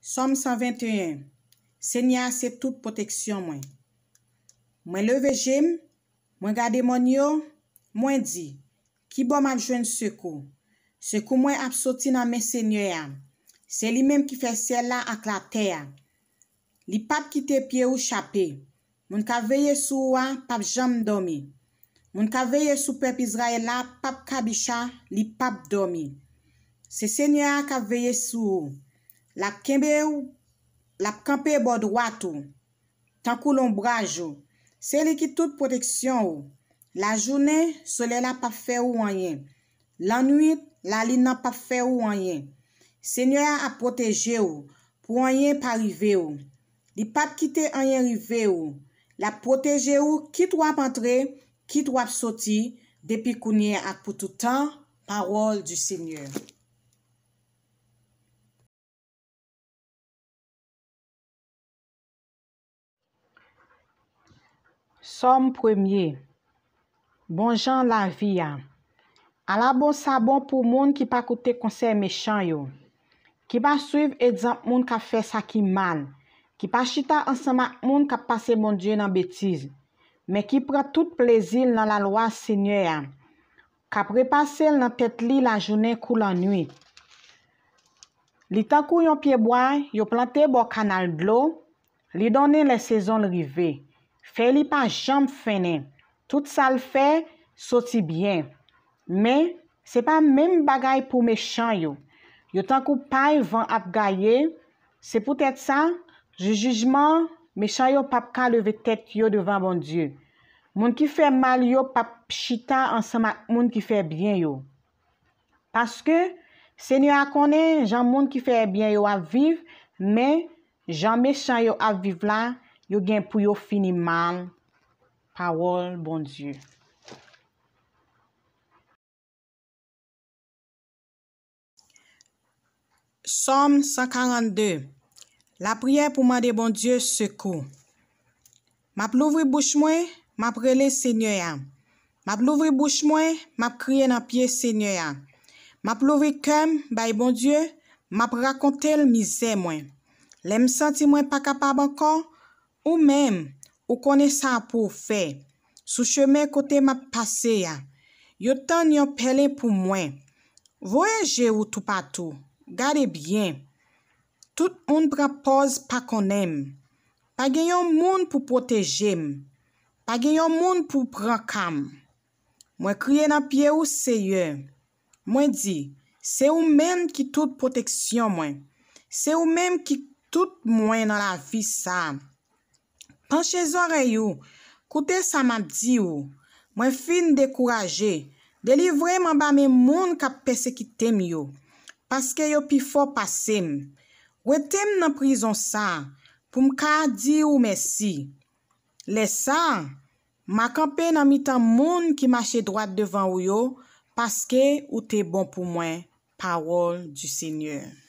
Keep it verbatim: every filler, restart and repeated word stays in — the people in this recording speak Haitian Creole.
Sòm san venteyen. Senyè a se tout pwoteksyon mwen. Mwen leve je m, mwen gade mòn yo, mwen di, ki bò m ap jwenn sekou? Sekou mwen ap soti nan men Senyè a. Se li menm ki fè syèl la ak latè a. Li p ap kite pye ou chape. Moun k ap veye sou ou a p ap janm dòmi. Moun k ap veye sou pèp Izrayèl la p ap kabicha, li p ap dòmi. Se Senyè a k ap veye sou ou. L ap kenbe w, l ap kanpe bò dwat ou, tankou lonbraj ou. Se li ki tout pwoteksyon ou. Lajounen, solèy la p ap fè ou anyen. Lannwit, lalin nan p ap fè ou anyen. Senyè a ap pwoteje w pou anyen pa rive w. Li p ap kite anyen rive w. L ap pwoteje w kit w ap antre, kit w ap soti, depi kounye a ak pou tout tan. Parole du Seigneur. Sòm premye. Bonjan lavi a. Ala bon sa bon pou moun ki pa koute konsèy mechan yo, ki pa swiv egzanp moun k ap fè sa ki mal, ki pa chita ansanm ak moun k ap pase Bondye nan betiz, men ki pran tout plezi l nan lalwa Senyè a, k ap repase l nan tèt li lajounen kou lannwit. Li tankou yon pyebwa yo plante bò kanal dlo, li donnen lè sezon l rive. Fèy li pa janm fennen. Tout sa l fè soti byen. Men, se pa menm bagay pou mechan yo. Yo tankou pay van ap gaye. Se poutèt sa, jou jijman, mechan yo p ap ka leve tèt yo devan Bondye. Moun ki fè mal yo p ap chita ansanm ak moun ki fè byen yo. Paske, Senyè a konnen jan moun ki fè byen yo ap viv, men jan mechan yo ap viv la, yo gen pou yo fini mal. Pawòl Bondye. Sòm san karannde. Lapriyè pou mande Bondye sekou. M ap louvri bouch mwen, m ap rele Senyè a. M ap louvri bouch mwen, m ap kriye nan pye Senyè a. M ap louvri kè m bay Bondye, m ap rakonte l mizè mwen. Lè m santi mwen pa kapab ankò, ou menm, ou konnen sa pou w fè. Sou chemen kote m ap pase a, yo tann yon pèlen pou mwen. Voye je ou toupatou, gade byen. Tout moun pran pòz pa konnen m. Pa gen yon moun pou pwoteje m. Pa gen yon moun pou pran ka m. Mwen kriye nan pye ou, Seyè. Mwen di, se ou menm ki tout pwoteksyon mwen. Se ou menm ki tout mwen nan lavi sa a. Panche zòrèy ou, koute sa m ap di ou. Mwen fin dekouraje. Delivre m anba men moun k ap pèsekite m yo, paske yo pi fò pase m. Wete m nan prizon sa a, pou m ka di ou mèsi. Lè sa a, m a kanpe nan mitan moun ki mache dwat devan ou yo, paske ou te bon pou mwen. Parole du Seigneur.